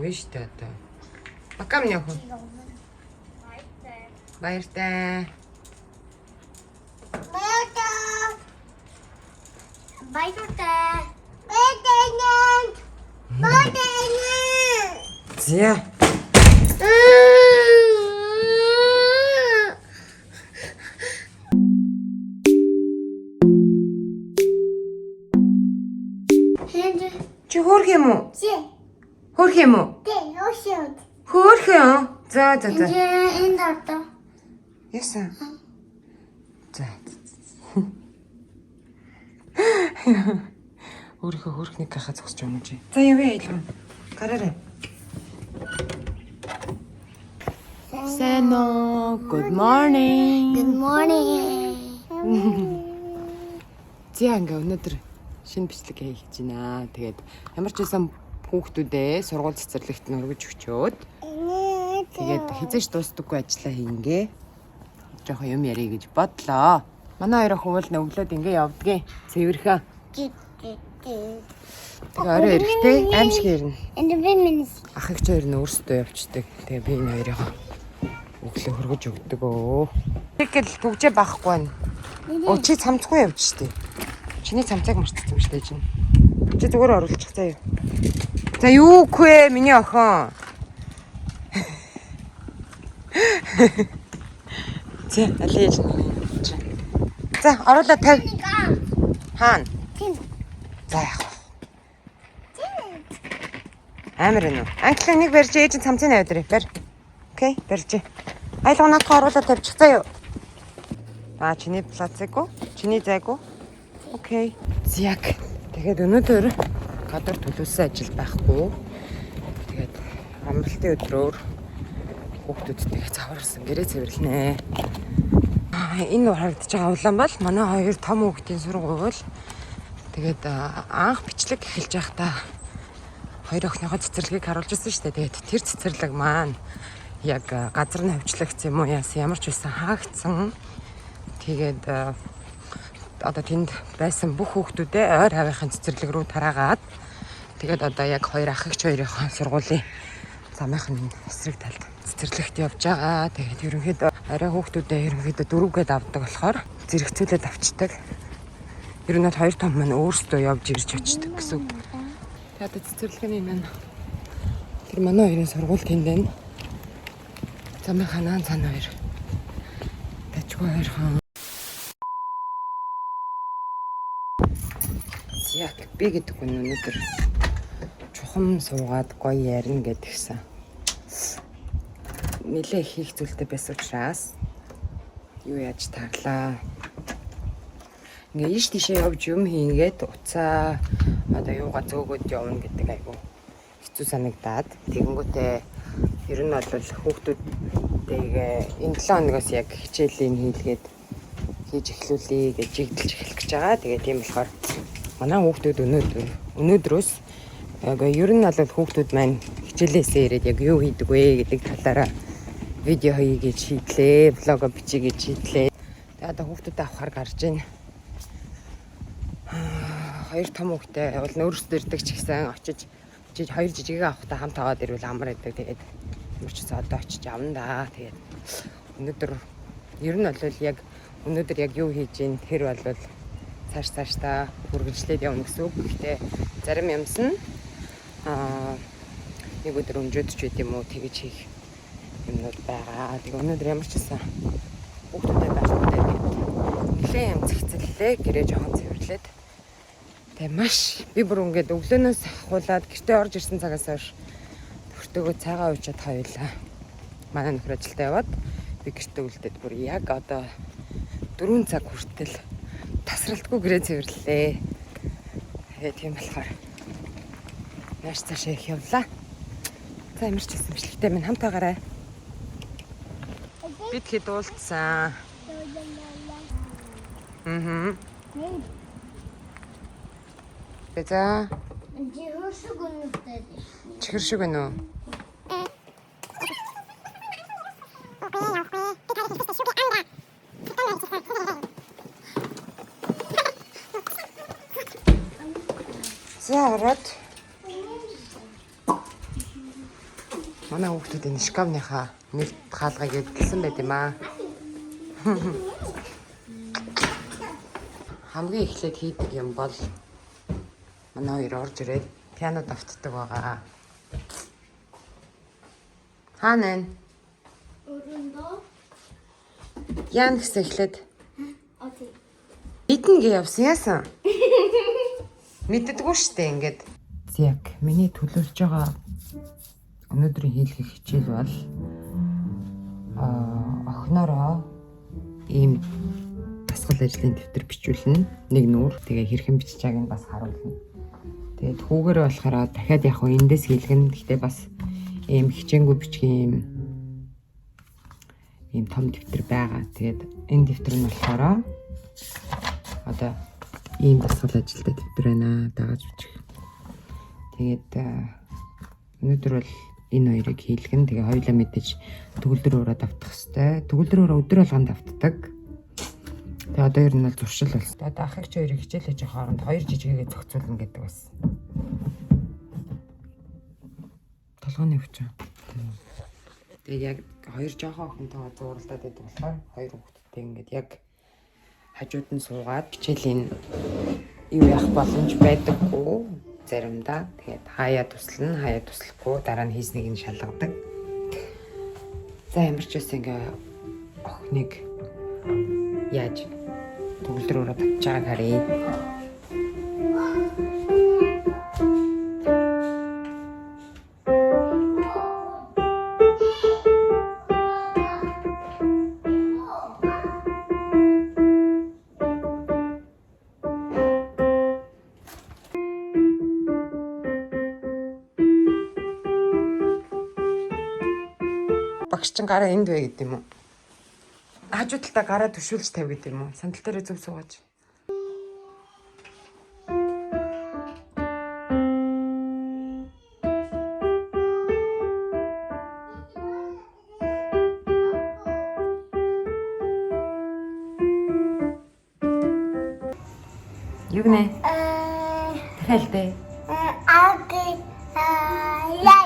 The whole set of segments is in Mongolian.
Явна штэ одоо. Бакам явах уу? Баяртай. Баяртай. Баяртай. Баяртай. Баяртай. За. Чи хөөх юм уу? Хөөх юм уу? Хөөх юм. За за за. Яасан? За. Өөрийнхөө хөөрхнийг гахаа зогсож байгаа юм чи. За явъя аялам. Гараарай. Сайн уу? Good morning. Good morning. За ингээ өнөөдөр шинэ бичлэг хийж байна. Тэгээд ямар ч байсан хүүхдүүдээ сургууль цэцэрлэгт нь өргөж өчөөд тэгээд хизээч дуустдаггүй ажиллаа хийнгээ. Жохон юм ярих гэж бодлоо. Манай хоёр охин уул нь өглөөд ингээ явдгийн. Цэвэрхэн. Тэгээ орой эрэхтэй аимшиг ирнэ. And the women's Ах эгч хоёр нь өөрсдөө явцдаг. Тэгээ би энэ хоёрыг өглөө хөргөж өгдөг өө. Тэгэл түгжээ байхгүй байна. Оо чи цамцгүй явж штэ. Чиний цамцыг мартсан юм штэ чинь. Чи зүгээр оруулчих заа юу. За юу вэ миний охин? За аль ээж нь. За оруулаа тавь. Хаана? За яах вэ? Амар энэ. Англиа нэг барьж ээж нь цамцыг аваад ирээ. Барь. Окей, барьж. Аялга наадах оруулаад тавьчих заа юу. Аа чиний плацегүй? Чиний зайгүй? Окей. Зяг. Тэгээд өнөөдөр гадуур төлөвлөсөн ажил байхгүй. Тэгээд амралтын өдрөөр хүүхдүүдтэйгээ цаварсан гэрээ цэвэрлэнэ. Аа, Энэ харагдаж байгаа улаан бол манай хоёр том хүүхдийн сургууль. Тэгээд анх бичлэг эхэлж байхдаа хоёр охиныхоо цэцэрлэгийг харуулж ирсэн шүү дээ. Тэгээд тэр цэцэрлэг маань яг газар нь хавчлагдсан юм уу яасан ямар ч байсан хаагдсан. Тэгээд одоо тэнд байсан бүх хүүхдүүдээ ойр хавийнхын цэцэрлэг рүү тараагаад тэгээд одоо яг хоёр ах эгч хоёрынхоо сургуулийн замынхын эсрэг талд цэцэрлэгт явж байгаа. Тэгээд ерөнхийдөө арай хүүхдүүдээ ерөнхийдөө дөрөвгээд авдаг болохоор зэрэгцүүлээд авчдаг. Ер нь бол хоёр том маань өөрсдөө явж ирж очдөг гэсэн үг. Тэгээд одоо цэцэрлэгийн юм байна. Тэр манай хоёрын сургууль тэнд байна. Замынхаа наан цаана хоёр. Тачгүй хоёрхан. Яг би гэдэг хүн өнөөдөр чухам суугаад гоё ярина гэдгсэн. Нилээ хийх зүйлтэй байсан учраас юу яаж таарлаа. Ингээ ийш тийшээ явж юм хийнгээд уцаа одоо юугаа зөөгөөд явна гэдэг айгу хэцүү санагдаад тэгэнгүүтээ ер нь бол хүүхдүүдтэйгээ энэ 7 хоногоос яг хичээлийн хийлгээд хийж эхлүүлье гэж жигдэлж эхлэх гэж байгаа. Тэгээ тийм болохоор манай хүүхдүүд өнөөдрөөс яг ер нь бол хүүхдүүд маань хичээлээсээ ирээд яг юу хийдэг вэ гэдэг талаараа видео хийе гэж шийдлээ, влого бичье гэж шийдлээ. Тэгээ одоо хүүхдүүдэд авахар гарч байна. Хоёр том хүүхдээ бол өөрсдөө ирдэг ч гэсэн очиж жиж хоёр жижигээ авахтаа хамт аваад ирвэл амар байдаг. Тэгээд ямар ч гэсэн одоо очиж авна да. Тэгээд өнөөдөр ер нь бол яг өнөөдөр яг юу хийж ийн тэр бол цааш цаашдаа үргэлжлээд явна гэсэн үг. Гэхдээ зарим юмс нь нэг өдөр өмжөөд ч байд юм уу тэгэж хийх юмнууд байгаа. Тэгээ өнөөдөр ямар ч гэсэн хүүхдүүдэд байхгүй дээр гээд нэлээд юм зэгцэллээ. Гэрээ жоохон цэвэрлээд. Тэгээ маш би бүр ингээд өглөөнөөс ахуулаад гэртээ орж ирсэн цагаас хойш нөхөртөөгөө цайгаа ууж чадхаа байлаа. Манай нөхөр ажилдаа яваад би гэртээ үлдээд бүр яг одоо 4 цаг хүртэл тасралтгүй гэрээ цэвэрлээ. Тэгээ тийм болохоор нааш цаашаа их явлаа. За ямар ч гэсэн бичлэгтэй минь хамт байгаарай. Бид хэд уулзсан. Мм. За чихэр шиг байна уу? За ороод. Манай хүүхдүүд энэ шкафныхаа нэг хаалгыг эвдэлсэн байт юм аа. Хамгийн эхлээд хийдэг юм бол манай хоёр орж ирээд пиано давтдаг байгаа. Хаана вэ? Өрөндөө. Яана гэсэн эхлээд Окей. бидэн гээ явсан яасан? Мэддэггүй штэ ингээд. Яг миний төлөвлөж байгаа өнөөдрийн хийлгэх хичээл бол охиноороо ийм дасгал ажлын дэвтэр бичүүлнэ. Нэг нүүр. Тэгээ хэрхэн бичиж байгааг нь бас харуулна. Тэгээд хүүгээрээ болохоор дахиад яг хөө эндээс хийлгэн. Гэхдээ бас ийм хичээнгүй бичгийн ийм ийм том дэвтэр байгаа. Тэгээд энэ дэвтэр нь болохоор одоо ийм дасгал ажилтай дэвтэр байна. Дагаж бичих. Тэгээд өнөөдөр бол энэ хоёрыг хийлгэн. Тэгээ хоёулаа мэдээж төгөлдөр ураа давтах хэвээр. Төгөлдөр ураа өдөр болгон давтдаг. Тэгээ одоо ер нь бол зуршил болсон. Одоо ах эгч хоёрыг хичээл хийж байгаа хооронд хоёр жижигээ зохицуулна гэдэг бас. Толгойн өвчин. Тэгээ яг хоёр жоохон охинтойгоо зууралдаад байдаг болохоор хоёр хүүхэдтэй ингээд яг хажууд нь суугаад хичээлийн юу яах боломж байдаггүй заримдаа. Тэгээд хаяа туслана, хаяа туслахгүй дараа нь хийснийг нь шалгадаг. За ямар ч байсан ингээ охиныг яаж төгөлдөр өрөө татж байгааг харъя. Багш чинь гараа энд бай гэдэг юм уу? Хажуу талдаа гараа төшүүлж тавь гэдэг юм уу? Сандал дээрээ зөв суугаач. Юу гэнэ? Дахиад л дээ. Аги. Яа.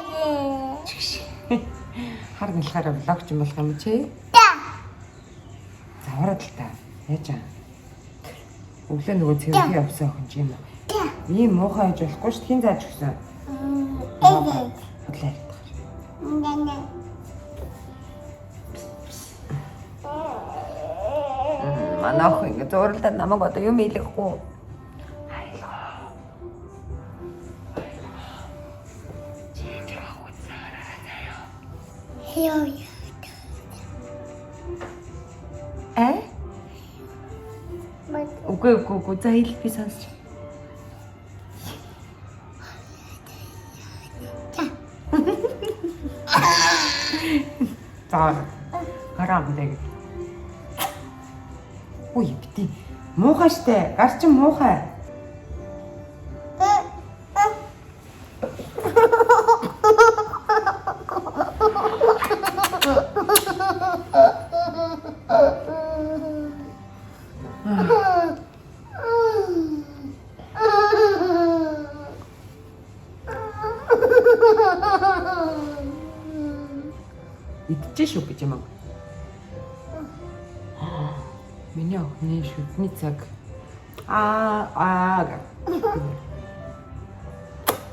Хар нэлхаараа влог ч юм болох юм чи? Та. Завраад л та. Яаж аа? Өглөө нөгөө цэвэрлэгээ явсан охин чи юм уу? Та. Ийм муухай хийж болохгүй шүү дээ. Хэн зааж өгсөн? Эгэ. Худлаа ярьдаг. Нэнэ. Манай охин ингэ зууралдаад намайг одоо юм хэлэхгүй. Яа. Аа? Мат. Үгүй үгүй үгүй за хэл би сонсч. За. Гараа амдаг. Үй бити. Муухай штэ. Гар чинь муухай. Идчихэ шүү гэж юм аа. Миний охины шүдний цаг. Аа аа.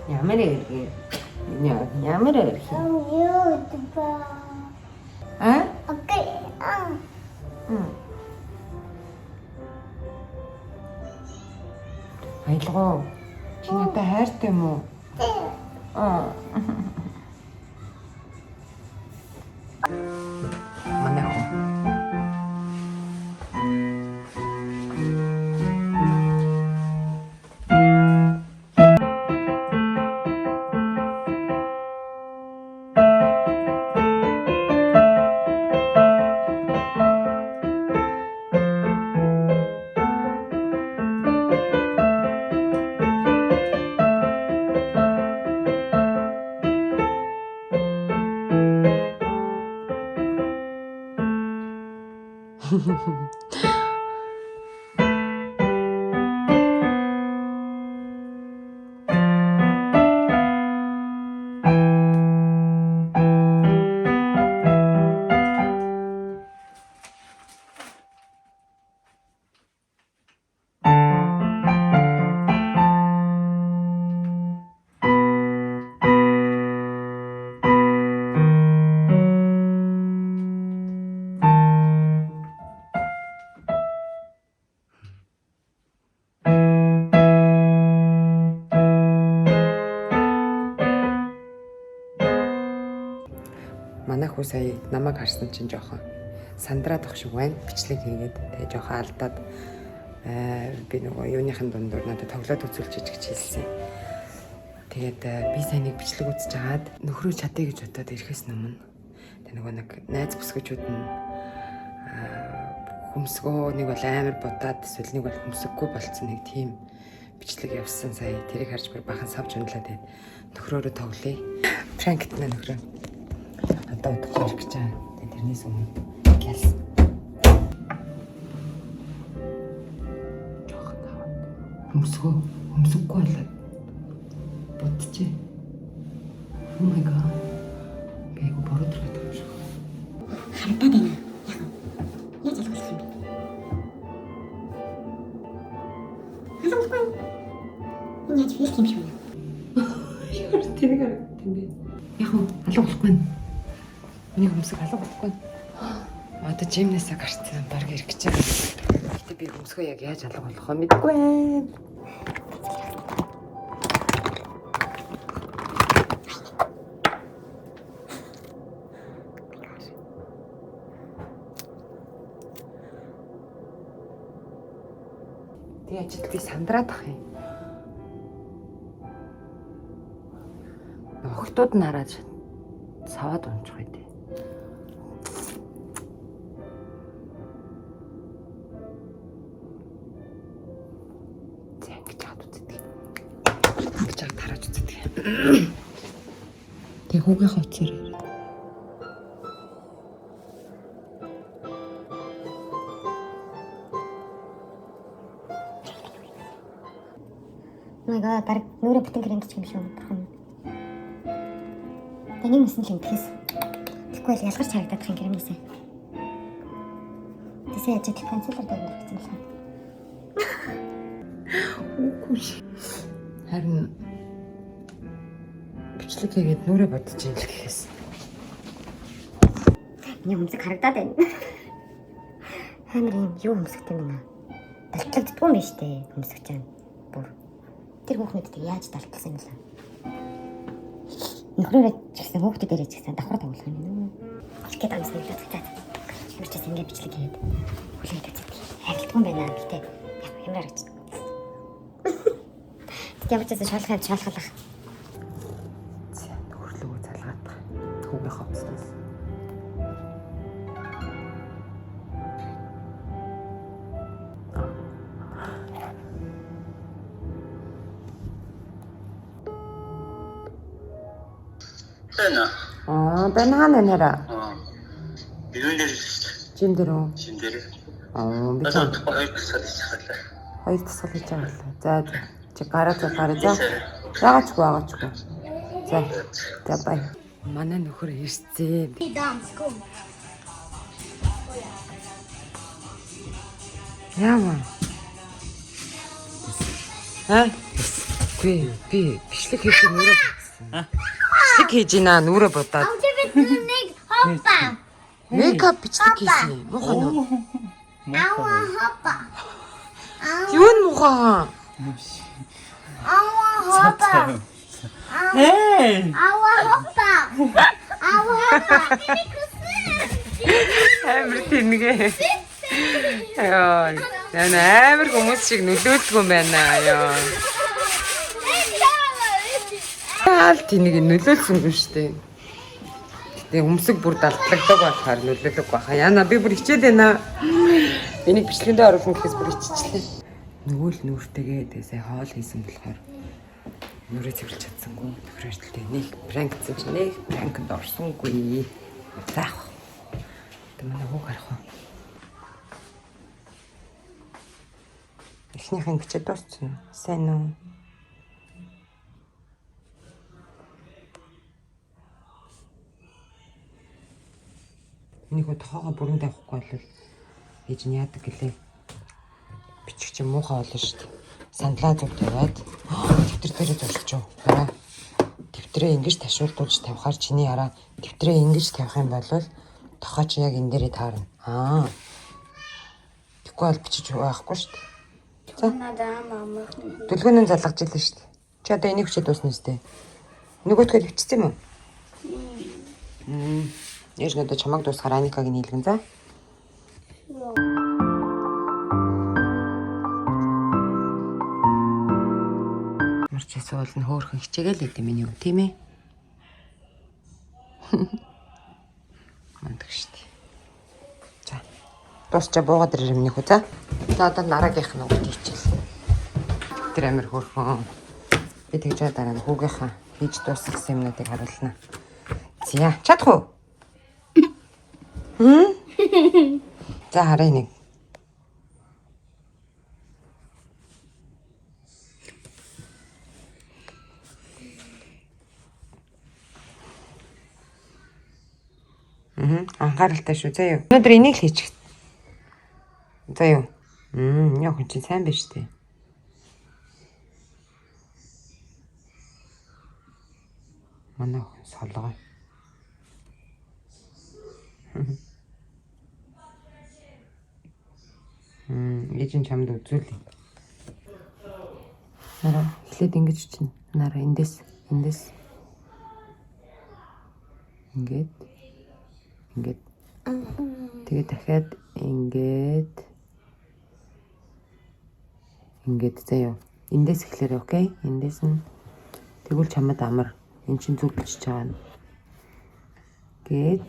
Ямар эргээ. Миний охин ямар эрхий. Юу ба. Аа? Окей. Аа. Аялгаа. Чи надад хайртай юм уу? Аа. Манай охин. Нөхөр сая намайг харсан чинь жоохон сандраад ах шиг байна. Бичлэг хийгээд тэгээ жоохон алдаад би нөгөө юуныхын дундуур надад тоглоод үзүүлж иж гэж хэлсэн. Тэгээд би сая нэг бичлэг үзэж хагаад нөхрөө чадъя гэж бодоод ирэхээс өмнө тэг нөгөө нэг найз бүсгүүчүүд нь хөмсгөө нэг бол амар будаад эсвэл нэг бол хөмсггүй болцсон нэг тийм бичлэг явсан сая тэрийг харж бүр бахан савж ундлаа тэгээд нөхрөөрөө тоглоё. Пранкт нэ нөхрөө. Одоо удахгүй ирэх гэж байгаа. Тэгээд тэрнээс өмнө гялс. Жохон таваад. Хөмсгөө хөмсггүй болоод будчихэ. Oh my god. Би айгу бороо төрөх юм шиг. Харагдаад байна. Яг уу. Яаж алгуулах юм бэ? Алгуулахгүй. Энэ яаж филт юм шиг байна. Ямар тэнэг харагдсан бэ? Яг уу алга болохгүй нь. Миний хөмсөг алга болохгүй нь. Одоо жимнээсээ гарцсан баг ирэх гэж байгаа. Гэтэ би хөмсгөө яг яаж алга болох вэ мэдэхгүй байна. Тэгээ ажил би сандраад ах юм. Охтууд нь хараад саваад унчих үү. За ингэж хаад үздэг. Ингэж хаад тарааж үздэг. Тэг хүүгийн хувцсаар. Oh my god, баг нүрэ бүтэн крем гэх юм шиг бурхан. Таны мөсөн л ингэхээс. Тэгэхгүй бол ялгарч харагдах юм кремнээсээ. Тэсээ яаж их concealer дээр нэрсэн л. Үгүй ш. Харин бичлэг хийгээд нүрэ бодож ин л гэхээс. Миний хөмсөг харагдаад байна. Амар юм юу хөмсөгтэй юм бэ? Далтлагддгүй юм байна штэ хөмсөг чинь. Бүр. Тэр хүүхнүүд тэг яаж далтлсан юм бэ? Нөхрөөрөө ч гэсэн хүүхдүүдээрээ ч гэсэн давхар тоглох юм байна. Их гээд амсан л за. Ямар ч гэсэн ингэ бичлэг хийгээд хүлээд үздэг. Харилдгүй юм байна. Гэтэ яг ямар гэж. Тэг ямар ч гэсэн шалхаа шалхалах. За нөхөрлөгөө залгаадах. Хүүгийн хувцснаас. Байна. Аа, байна хаа нэрэ. Аа. Юун дээр Жим дээр үү? шин дээр. Аа, би Одоо чам хоёр тасгал хийчих байлаа. хоёр тасгал хийж байгаа л. За за. Чи гараа за гараа за. Яагаачгүй яагаачгүй. За. За бай. Манай нөхөр ирсэн. Яама. Аа? Үгүй би бичлэг хийж нүрэ бодсон. Бичлэг хийж гинэ нүрэ бодоод. Нэг хоппа. Мейкап бичлэг хийсэн юм. Муухай нүү. Ава хоппа. Юу н муухай? Ава хоппа. Эй! Ава хоппа. Ава хоппа. Амар тэнгээ. Йоо. Энэ амар хүмүүс шиг нөлөөлдгөө юм байна ёо. Аал тэнэг нөлөөлсөнгүй шүү дээ. Гэтэ өмсөг бүр далдлагддаг болохоор нөлөөлөг баха. Яна би бүр хичээд байна. Энийг бичлэгэндээ оруулах гэхээс бүр хиччихлээ. Нөгөө л нүртэйгээ тэгээ сая хоол хийсэн болохоор нүрээ цэвэрлж чадсангүй. Нөхөр ажилтаа нэг пранкцсан чинь нэг пранкнд орсонгүй. За яах вэ? Одоо манай хүүг харах уу? Эхнийх нь бичээд дууссан уу? Сайн уу? Миний хөө тоогоо бүрэн тавихгүй бол ээж нь яадаг гэлээ. Бичих чинь муухай болно шүү дээ. Сандлаа зүг тавиад дэвтэр дээрээ зурчих. Хараа. Дэвтрээ ингэж ташуулдуулж тавихаар чиний хараа дэвтрээ ингэж тавих юм бол тохоо чи яг энэ дээрээ таарна. Аа. Тэгэхгүй бол бичиж байхгүй шүү дээ. За. Дүлгөөнөө залгаж илээ шүү дээ. Чи одоо энийг хүчээд дуусна үстэй. Нөгөөтгөө хөвчсөн юм уу? Ээж нь одоо чамайг дуусгаар Аникаг нь хийлгэн за. Ямар ч эсвэл нь хөөхөн хичээгээл идэм миний юу тийм ээ. Мундаг штэ. За. Дуусчаа буугаад ирэр миний хүү за. За одоо дараагийнх нь үгт хичээл. Тэр амир хөөрхөн. Би тэгж байгаа дараа нь хүүгийнхаа хийж дуусгасан юмнуудыг харуулна. За, чадах уу? Хм? За харъя нэг. Анхааралтай шүү. За юу. Өнөөдөр энийг л хийчих. За юу. Мм, яг хүн чинь сайн биш үү? Манай хүн солгой. Ээж нь чамд үзүүлье. Нараа, эхлээд ингэж чинь. Нараа, эндээс, эндээс. Ингээд. Ингээд. Тэгээ дахиад ингээд. Ингээд заяа. Эндээс эхлээрэй, окей? Эндээс нь тэгвэл чамд амар. Эн чинь зүг бичиж байгаа нь. Гээд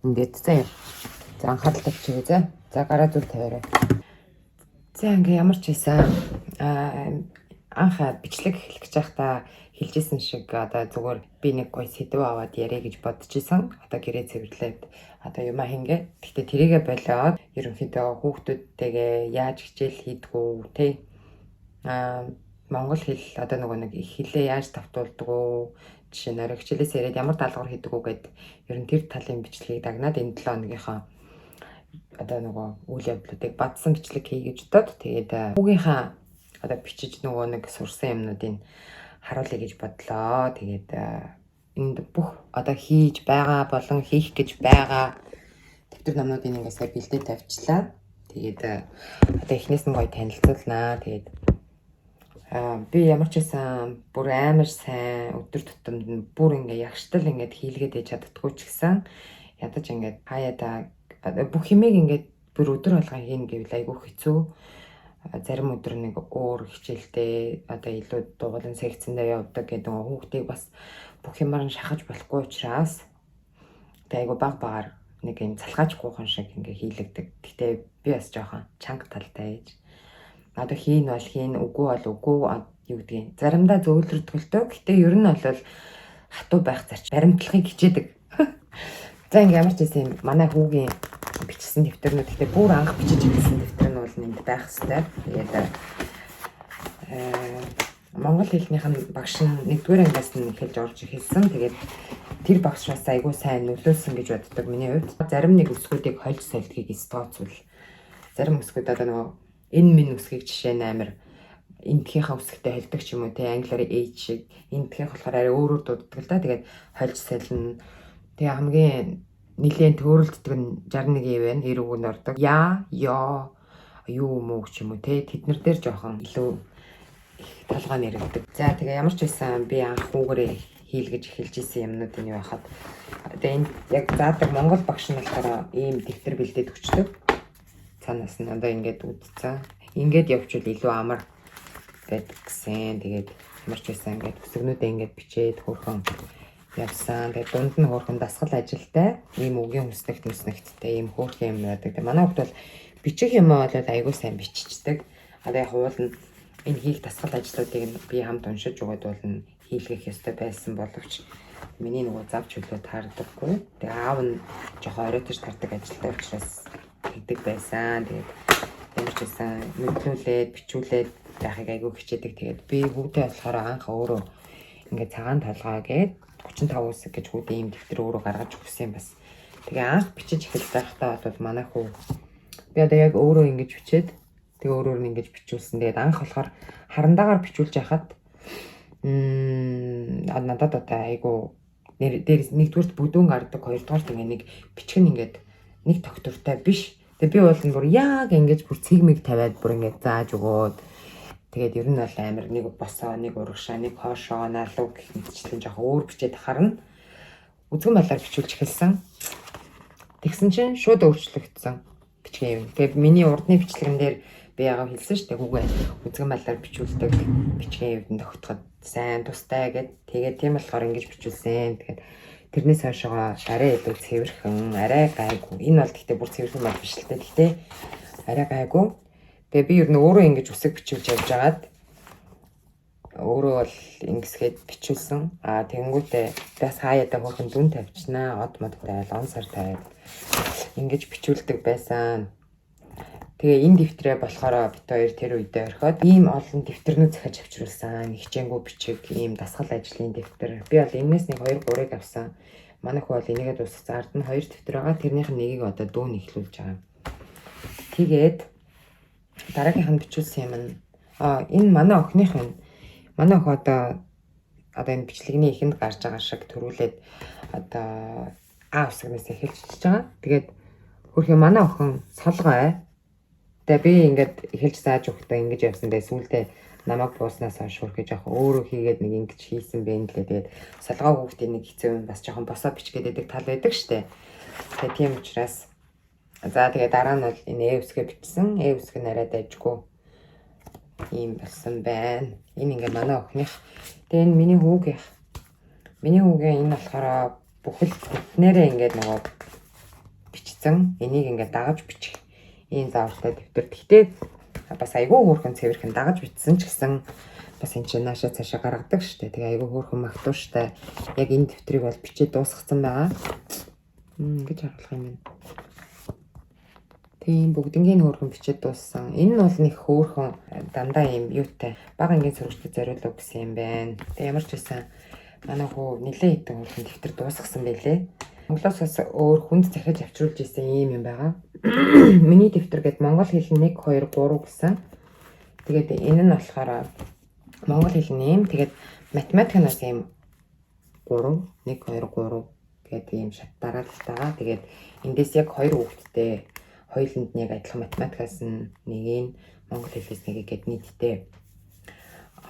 ингээд заяа. За анхаарал тавьчихъя за. За гараа зүр тавиарай. За ингээ ямар ч байсан анх бичлэг эхлэх гэж байхдаа хэлжсэн шиг одоо зүгээр би нэг гоё сэдв аваад яриа гэж бодож исэн. Одоо гэрээ цэвэрлээд одоо юмаа хингээ. Гэхдээ тэрийгэ болоод ерөнхийдөө хүүхдүүдтэйгээ яаж хичээл хийдгүү те. Монгол хэл одоо нөгөө нэг их хэлээ яаж давтуулдаг уу? Жишээ нь орой хичээлээс яриад ямар даалгавар хийдэг үү гэд ер нь тэр талын бичлэгийг дагнаад энэ 7 хоногийнхоо одоо нөгөө үйл явдлуудыг бадсан бичлэг хий гэж бодоод тэгээд хүүгийнхаа одоо бичиж нөгөө нэг сурсан юмнуудыг харуулъя гэж бодлоо. Тэгээд энд бүх одоо хийж байгаа болон хийх гэж байгаа дэвтэр номнуудыг ингээд сая бэлдээ тавьчлаа. Тэгээд одоо эхнээс нь гоё танилцуулнаа. Тэгээд би ямар ч байсан бүр амар сайн өдөр тутамд нь бүр ингээ ягштал ингээд хийлгээд ээж чаддаггүй ч гэсэн ядаж ингээд хаяада бүх юмыг ингээд бүр өдөр болгон хийнэ гэвэл айгүй хэцүү. Зарим өдөр нэг өөр хичээлдээ одоо илүү дугуулan секцэндээ явдаг гэдэг нь хүүхдийг бас бүх юмар нь шахаж болохгүй учраас тэгээ айгүй баг багаар нэг юм залхаач гуухан шиг ингээ хийлэгдэг. Гэтэ би бас жоохон чанга талтай ээж. Одоо хийн бол хийн, үгүй бол үгүй юу гэдгийг. Заримдаа зөөлрөдөг л дөө. Гэтэ ер нь бол хатуу байх зарч баримтлахыг хичээдэг. За ингээ ямар ч байсан юм манай хүүгийн бичсэн дэвтэрнүүд гэхдээ бүр анх бичиж эхэлсэн дэвтэр нь бол энд байх хэвээр. Тэгээд монгол хэлнийх нь багш нь 1-р ангиас нь эхэлж орж эхэлсэн. Тэгээд тэр багш бас айгүй сайн нөлөөлсөн гэж боддог миний хувьд. Зарим нэг үсгүүдийг хольж сольдгийг эс тооцвол зарим үсгүүд одоо нөгөө энэ минь үсгийг жишээ нь амар эндхийнхаа үсгтэй холдог ч юм уу те англиар H шиг эндхийнх болохоор арай өөрөөр дууддаг л да. Тэгээд хольж солино. Тэгээ хамгийн нэлээд төөрөлддөг нь 61 юм байна. 90 үг нь ордог. Я, ё, юу мүү ч юм уу те тэднэр дээр жоохон илүү их толгой нэрвдэг. За тэгээ ямар ч байсан би анх хүүгээрээ хийлгэж эхэлж исэн юмнууд нь юу байхад одоо энд яг заадаг монгол багш нь болохоор ийм дэвтэр бэлдээд өчтдөг. Цаанаас нь одоо ингээд үдцэн. Ингээд явчвал илүү амар байдаг гэсэн. Тэгээд ямар ч байсан ингээд үсгнүүдээ ингээд бичээд хөөрхөн явсан. Тэгээд дунд нь хөөрхөн дасгал ажилтай ийм үгийн хүснэгт мүснэгттэй ийм хөөрхөн юм байдаг. Тэгээд манай хүүхд бол бичих юм бол айгүй сайн биччихдэг. Одоо яг уул нь энэ хийх дасгал ажлуудыг нь би хамт уншиж өгöd бол нь хийлгэх ёстой байсан боловч миний нөгөө зав чөлөө таардаггүй. Тэгээ аав нь жоохон оройтож тардаг ажилтай учраас хийдэг байсан. Тэгээд ямар ч байсан мэдлүүлээд бичүүлээд байхыг айгүй хичээдэг. Тэгээд би хүүхдээ болохоор анх өөрөө ингээд цагаан толгой гээд 35 үсэг гэж хүүдээ ийм дэвтэр өөрөө гаргаж өгсөн юм бас. Тэгээ анх бичиж эхэлж байхдаа бол манай хүү би одоо яг өөрөө ингэж бичээд тэгээ өөрөөр нь ингэж бичүүлсэн. Тэгээд анх болохоор харандаагаар бичүүлж яхад надад одоо айгүй дээр нэгдүгüрт бүдүүн гардаг, хоёрдугаарт ингээ нэг бичг нь ингээд нэг тогтвортой биш. Тэгээ би бол бүр яг ингэж бүр цэгмэг тавиад бүр ингээд зааж өгөөд тэгээд ер нь бол амар нэг босоо, нэг урагшаа, нэг хоошоо, наалуу гэх мэтчлэн жоохон өөр бичээд харна. Үзгэн балаар бичүүлж эхэлсэн. Тэгсэн чинь шууд өөрчлөгдсөн бичгийн юм. Тэгээд миний урдны бичлэгэн дээр би ягаа хэлсэн шүү дээ. Хүүгээ үзгэн балаар бичүүлдэг бичгийн юмд тогтоход сайн тустай гэд. Тэгээд тийм болохоор ингэж бичүүлсэн. Тэгээд тэрнээс хойшоо арай илүү цэвэрхэн, арай гайгүй. Энэ бол гэхдээ бүр цэвэрхэн бол биш л дээ. Гэхдээ арай гайгүй. Тэгээ би ер нь өөрөө ингэж үсэг бичүүлж явж байгаад өөрөө бол ингэсгээд бичүүлсэн. Аа, тэгэнгүүтээ бас хаяада хөөрхөн дүн тавьчихнаа. Од мод тавиал, он сар тавиад ингэж бичүүлдэг байсан. Тэгээ энэ дэвтрээ болохоор бид хоёр тэр үедээ орхиод ийм олон дэвтэрнүүд захиж авчруулсан. Хичээнгүү бичиг, ийм дасгал ажлын дэвтэр. Би бол энэс нэг 2 3-ыг авсан. Манай хүү бол энийгээ дуусгасан. Ард нь 2 дэвтэр байгаа. Тэрнийх нь нэгийг одоо дүүн эхлүүлж байгаа. Тэгээд дараагийнх нь бичүүлсэн юм нь энэ манай охиных нь, манай охин одоо энэ бичлэгний эхэнд гарч байгаа шиг төрүүлээд одоо А үсгнээс эхэлж бичиж байгаа. Тэгээд хөрхи манай охин солгой. Тэгээ би ингээд эхэлж зааж өгөхдөө ингэж явсан. Тэгээ сүүлдээ намайг бууснаас хойш хөрхи жоохон өөрөө хийгээд нэг ингэж хийсэн бэ лээ. Тэгээд солгой хүүхдийн нэг хэцүү юм бас жоохон босоо бичгээд байдаг тал байдаг штэ. Тэгээ тийм учраас за тэгээ дараа нь бол энэ Э үсгээ бичсэн. Э үсэг нь арай дайжгүй ийм болсон байна. Энэ ингээ манай охиных. Тэгээ энэ миний хүүгийнх. Миний хүүгийн энэ болохоор бүхэл бүтнээрээ ингээд нөгөө бичсэн. Энийг ингээд дагаж бичих ийм заавартай дэвтэр. Гэхдээ бас айгүй хөөрхөн цэвэрхэн дагаж бичсэн ч гэсэн бас энэ чинь наашаа цаашаа гаргадаг штэ. Тэгээ айгүй хөөрхөн магтууштай. Яг энэ дэвтрийг бол бичээд дуусгацсан байгаа. Ингэж харуулах юм байна. Тийм, бүгднгийн хөөрхөн бичээд дууссан. Энэ нь бол нэг хөөрхөн дандаа ийм юутай бага ангийн сурагчдад зориулав гэсэн юм байна. Тэгээ ямар ч байсан манай хүү нэлээд хэдэн хөөрхөн дэвтэр дуусгасан байлээ. Монголоос бас өөр хүнд захиж авчруулж исэн ийм юм байгаа. Миний дэвтэр гээд монгол хэл 1 2 3 гэсэн. Тэгээд энэ нь болохоор монгол хэл нь ийм, тэгээд математик нь бас ийм 3 1 2 3 гэдэг ийм шат дараалалтайгаа. Тэгээд эндээс яг хоёр хүүхэдтэй хоёуланд нь яг адилхан математикаас нь нэгийг, монгол хэлээс нэгийг гээд нийтдээ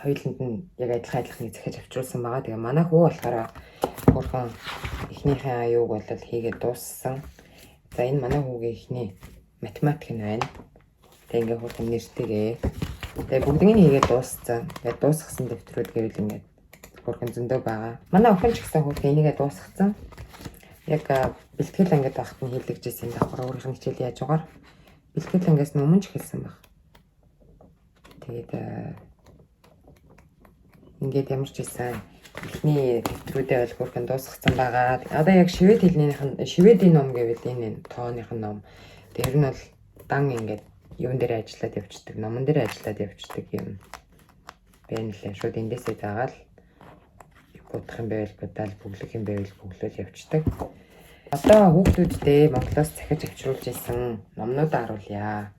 хоёуланд нь яг адилхан адилханыг захиж авчруулсан байгаа. Тэгээ манай хүү болохоор хөөрхөн эхнийхээ аюуг бол хийгээд дууссан. За, энэ манай хүүгийн эхний математик нь байна. Тэгээ ингээ хөөрхөн нэртэйгээ. Тэгээ бүгднийг хийгээд дууссан. Тэгээ дуусгасан дэвтрүүд гэвэл ингээд хөөрхөн зөндөө байгаа. Манай охин ч гэсэн хөөрхөн энийгээ дуусгацсан. Яг бэлтгэл ангид байхад нь хийлгэж исэн давхар өөрийнх нь хичээл яаж угаар бэлтгэл ангиас нь өмнө ч эхэлсэн баг. Тэгээд ингээд ямар ч байсан эхний дэвтрүүдээ бол хөөрхөн дуусгацсан байгаа. Одоо яг швед хэлнийх нь, шведийн ном гэвэл энэ тооных нь ном. Тэр нь бол дан ингээд юун дээр ажиллаад явцдаг, номон дээр ажиллаад явцдаг юм байна лээ. Шууд эндээсээ заагаал будах юм байвал будаал, бөглөх юм байвал бөглөөл явцдаг. Одоо хүүхдүүддээ Монголоос захиж авчруулж исэн номнуудаа харуулъя.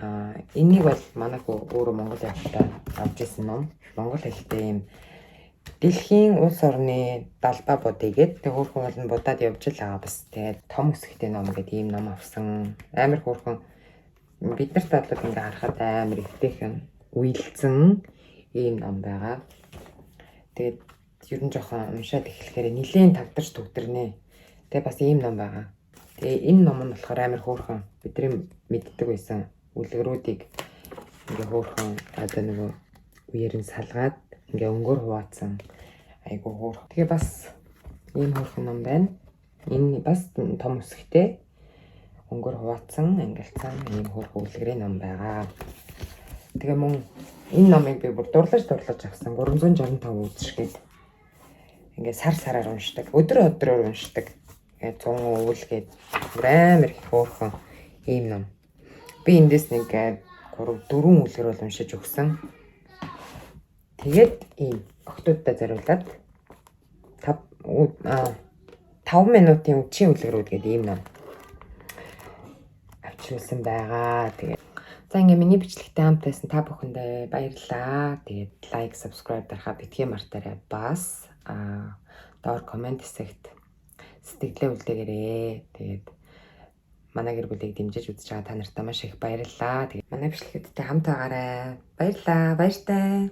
Аа, энийг бол манай хүү өөрөө Монгол явахдаа авч исэн ном. Монгол хэлтэй юм дэлхийн улс орны далбаа будыг гээд тэг хөөрхөн бол нь будаад явж л байгаа бас. Тэгээд том өсгтэй ном гэдэг ийм ном авсан. Амар хөөрхөн, бид нарт бол ингээ харахад амар эвтэйхэн уйлцсан ийм ном байгаа. Тэгээд ер нь жоохон уншаад эхлэхээр нилээн тавдарч түгдэрнэ. Тэгээ бас ийм ном байгаа. Тэгээ энэ ном нь болохоор амар хөөрхөн бидний мэддэг байсан үлгэрүүдийг ингээ хөөрхөн одоо нөгөө үеэр нь салгаад ингээ өнгөөр хуваацсан айгуу хөөрхөн. Тэгээ бас ийм хөөрхөн ном байна. Энэ бас том өсгтэй өнгөөр хуваацсан, ангилцсан ийм хөөрхөн үлгэрийн ном байгаа. Тэгээ мөн энэ номыг би бүр дурлаж дурлаж авсан. 365 үзш гээд ингээ сар сараар уншдаг. Өдөр өдрөөр уншдаг. Ингээ 100 өвөл гээд бүр амар их хөөрхөн ийм ном. Би эндээс нэг 3 4 үлгэр бол уншиж өгсөн. Тэгээд ийм охтуудаа зориулаад 5 минутын үдшийн үлгэрүүд гэдэг ийм ном авчруулсан байгаа. Тэгээд за ингээ миний бичлэгтэй хамт байсан та бүхэндээ баярлалаа. Тэгээд like, subscribe дарахаа битгий мартаарай. Бас доор comment хэсэгт сэтгэлдээ үлдээгээрэй. Тэгээд манай гэр бүлийг дэмжиж үзэж байгаа та нартай маш их баярлалаа. Тэгээд манай бичлэгүүдтэй хамт байгаарай. Баярлалаа. Баяртай.